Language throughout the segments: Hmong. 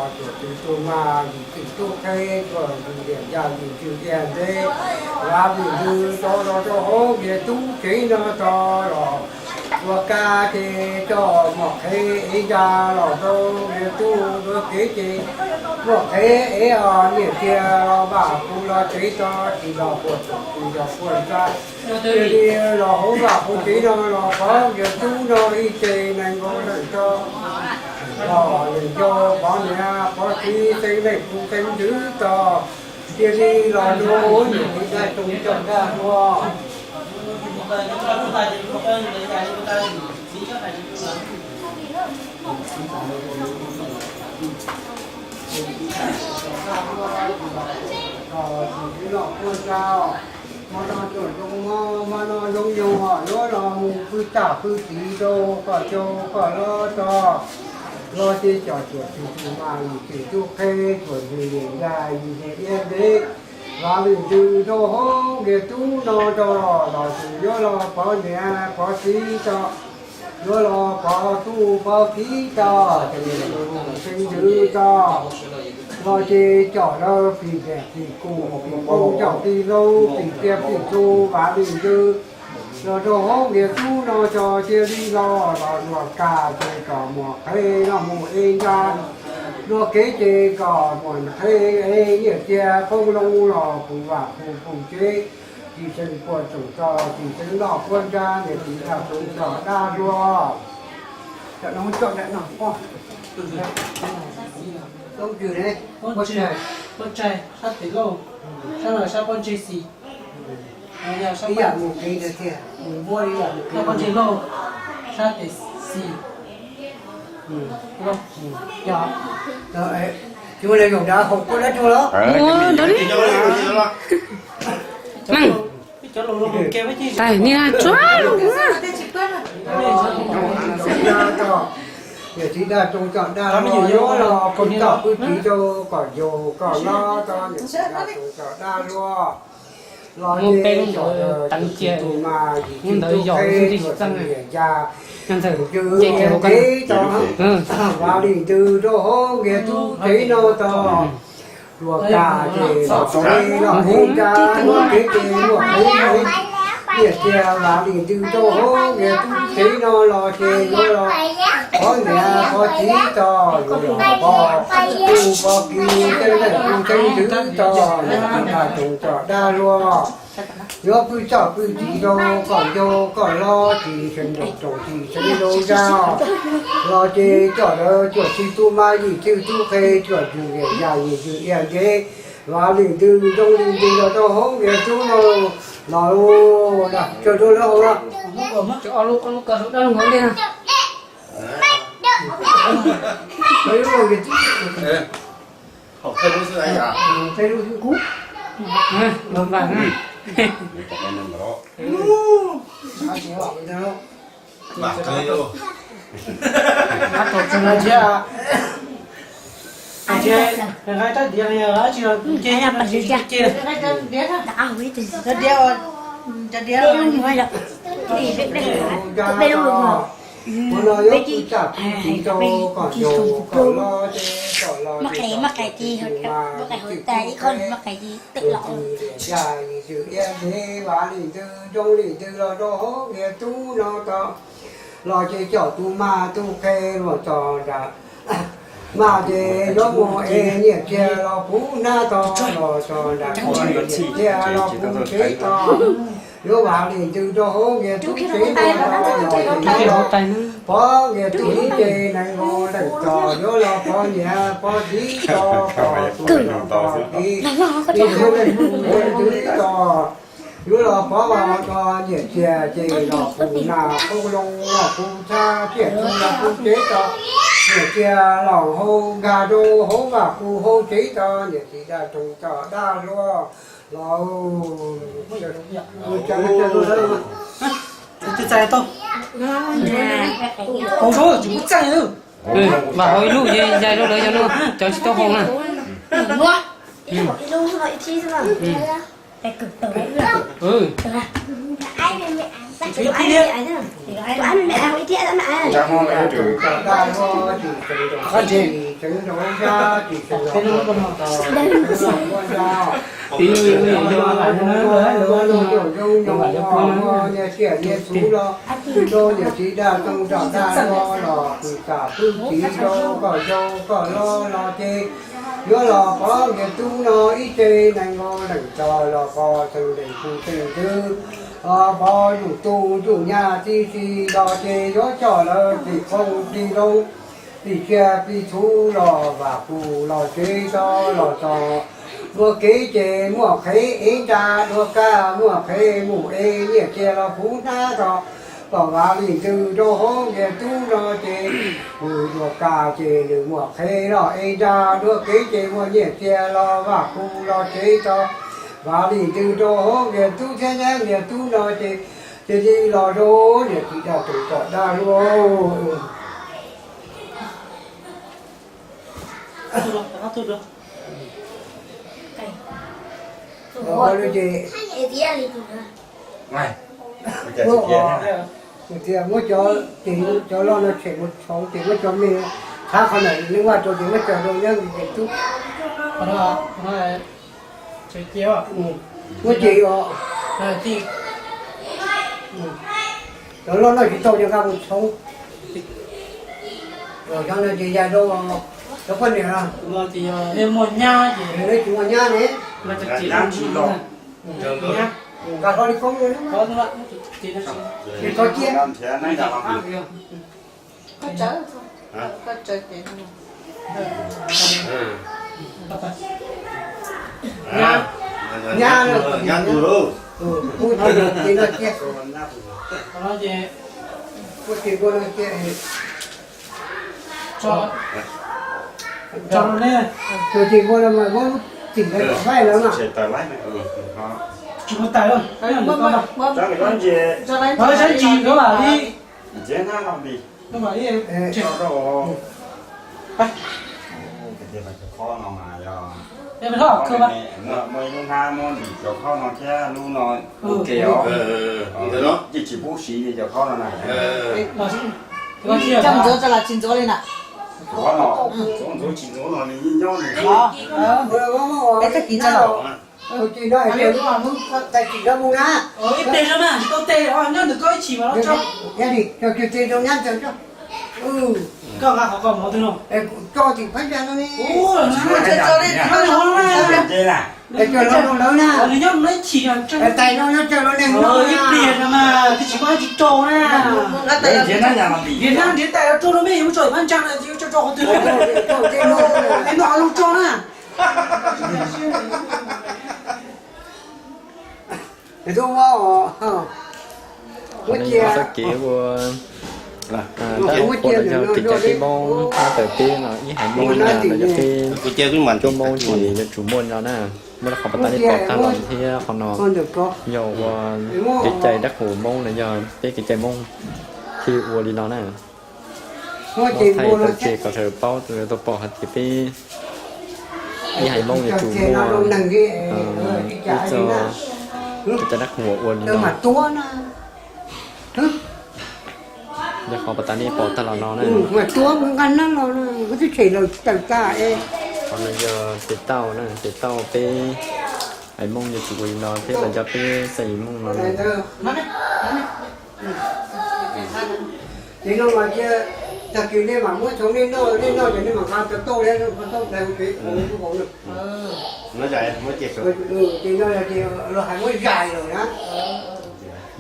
Tuam tswv tuag mas yim twm tub qhe, tuam tswv liam yaj yim tswv iab ntev, vav lim ntws rau los rau hauv ntiav tub tsev no tso los. Ua kab ces coj muam qhev ev ntsa los rau ntiav tub dua kev ces muam qhev ev os niam txiag los vam kuv los tsev tso, tsis los puag tsev tsis los puag ntsa. Cia li los hauv vam hauv tsev no los pov ntiav tub no ib ce nees nkaum leej tso, los leej yau pov niam pov txiv teev leej kuv teev ntxwv tso. Cia li los rau hauv niam txiv dab tug coj dab hluas. Hmo no tuam zoo, hmo no zoo nyoog, yuav los mus pw tam pw tid rau kom xyoo kom loj tso. Los ces cov tuam tswv tuag mas yim twm tub qhe, tuam tswv liam yaj yim tswv iab ntev, vav lim ntws rau hauv ntiav tub no tso los, ces yuav los pov niam pov txiv tso, yuav los pov tub pov kiv tso, ces teev ntxwv tso. Los ces cov lawv phim phem phim kus phim poob cov tij laug phim tiaj phim txhu vav lim ntws los rau hauv ntiav tub no tso, cia li los los luag kam ces kom muam qhev los mus ev ntsa dua kev ces kom muam qhev ev niam txiag qoob loo los kuv vam kuv pub tsev, tsis xeeb puag tsev tso, tsis xeeb noj puag ntsa, niam txiv dab tug coj dab hluas. Cov no coj dab no, poj, poj tseg, sab tes lauj, sab no sab pob ntseg xis. Ib yam mus qev tiag, mus muab ib yam mus qev. Sab pob ntseg lauj, sab tes xis. Yog. Tsis muaj neeg zaum nrad haus kua dab tuag los? Tais ni na tsuag. Niam txiv dab tug coj dab hluas, yuav los pw toj pw tid rau kom yau kom loj tso, niam txiv dab tug coj dab hluas. Los ces cov tuam tswv tuag mas yim twm tub qhe, tuam tswv liam yaj yim tswv iab ntev tso, vav lim ntws rau hauv ntiav tub tsev no tso. Luag kam ces los tsev los ev ntsa dua kev ces muam qhev ev niam txiag, vav lim ntws rau hauv ntiav tub tsev no los ces yuav los pov niam pov txiv tso, yuav los pov tub pov kiv, teev leej kuv teev ntxwv tso, niam txiv dab tug coj dab hluas. Yuav pw toj pw tid rau kom yau kom loj, tsis xeeb nraum zoov tsis xeeb nraum zag. Los ces cov lawv tuam tswv tuag mas yim twm tub qhe, tuam tswv liam yaj yim tswv iab ntev, vav lim ntws zoo li ntws los rau hauv ntiav tub no los, tsaws rau lawv haus los. Ua no yuav pw toj pw tid rau kom yau kom loj, ces kom los ces cov tuam tswv tuag mas yim twm tub qhe, tuam tswv liam yaj yim tswv iab ntev, vav lim ntws zoo li ntws los rau hauv ntiav tub no tso. Los ces cov tub mag tub qhe los tso nram mag ces yuav mus ev niam txiag los puv hnab tso, los tso nram qhov niam txiag los puv tsev tso. Yuav vav lim ntws rau hauv ntiav tub tsev no tso, pov ntiav tub ib ce nees nkaum leej tso, yuav los pov niam pov txiv tso, pov tub tso pov kiv, tsis xeeb leej kuv xeeb ntxwv tso. Yuav los pov vaj tso, niam txiag ces los puv nas qoob loo los puv txhab, tiaj txhu los puv tsev tso, niam txiag los hau nkag rau hauv vaj kuv hauv tsev tso, niam txiv dab tug coj dab hluas los. Vam hau ib lub ces yaj rau lawv yog no, cov tsis tau hau na. Tsis tau ib tib thiab. Tsis tau ib tib thiab. Tsis tau ib tib thiab. Tiv nyias txiv dag tau dag los, tsis kam pub txiv rau koj yau koj loj los ces yuav los pov nkias tub no ib tse nees nkaus leej txog los pov txeeg leej pug txeeg ntxwv, pov yus tus yus nyab txi txi los ces yuav coj lawv plig qoob plig loo, plig tsiaj plig txhu los vam pug los tsev tso los txog dua kev ces muaj qhev ev nra dua kab, muaj qhev mus ev nyiaj txiag los puv hnab tso. Tom Vam Lis ntws rau hauv nkias tub no ces mus dua kab ces nws muaj qhev los ev nra dua kev ces muaj nyiaj txiag los vam pug los tsev tso. Vam Lis ntws rau hauv nkias tub thiab nyab nkias tub no ces cia li los rau niam txiv dag tus tom dag lauj. Ces tias muab cov, ces cov loj no tshem mus tshauv ces muab cov me thab qhov ntawm leej vaj rau ces muab coj rau nyob ces tub. Muab ces os. Cov loj no tsis tau ces nqa mus tshauv. Cov no ces yog rau cov poj niam no. Muaj nyab ces, tsis muaj nyab ne. Nqa hlo li koob li. Koj cia. Nyab, nyab tus lauj. Kuv cia li no cia. Kuv cia li no cia. Tso, tso ne. Tus cia li no mas muab lub tim ntawd tawm laib lawm mas. Tsis muaj tais lawm. Muab saib ntsis nkawd mam li. Muaj ib lub hnab muab lim cov khob no thiab lub no ua ke os. Yeej tsis pub siv li cov khob no na. Coj ntxuav tso los tsis ntxuav li na. Cov khob no, ntxuav ntxuav tsis ntxuav no nws yeej nyob nws. Ib pliag zog mas tsis tau tes os, nyob ntawm koj ib chim mas los tso. Koj nqa qhov koj mov twg no. Nws nyob no ib chim, ib pliag zog mas twb tsis muaj dab tsi rau na. Nrhiav hnab nrhiav tais los rau no me yuav tso phab ntsa na, yuav tso rau qhov twg. Noj los tso na. Qhov no yog txoj kev ua, tab ua los yog kev cai peb Hmoob, tab tawm peb no ib haiv Hmoob na los yog peb cov Hmoob ces yuav tsum muaj no na. Muaj qhov pas tas nej pom tag los thiab qhov no yog ua kev cai dab qhuas Hmoob na, yog peb kev cai Hmoob thiaj ua li no na. Muab thaij tau tseg kom sawv daws paub, sawv daws tau pom hais tias peb ib haiv Hmoob yuav tsum muaj ib txoj kev cai dab qhuas ua li no. Yog qhov pas tas nej pom tag los no na. Qhov no yog tes tauj na, tes tauj peb haiv Hmoob yuav tsum ua li no thiab los yog peb xeem Hmoob no na. Ces no mas cia, tag kis nej mam muab tshauv nej noj, nej noj ces nej mam nqa cov tauj, cov tauj hlais hauv tsev, hauv lub hauv na. Ces no ces los hais muab zais lawm na.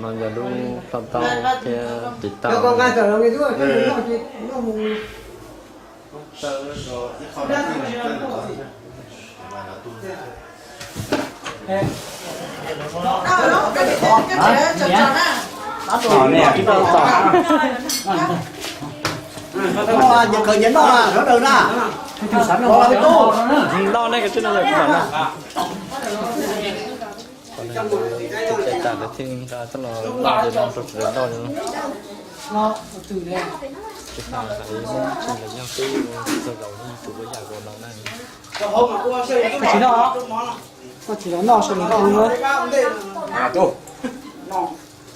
No yog lub plaj tauj thiab tes tauj. Noj ne, cai tas lawv thiaj li nqa coj los noj ces no rau sawv daws noj li no. Tsis tas hais Hmoob tsis los yog peb txog zaum yeej tsum ua yam nkaus no na. Koj tsis los noj sawv daws noj no.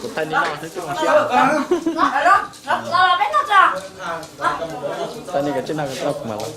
Kuv thaij li no xwb. Thaij li koj tsij noj, kuv mam los.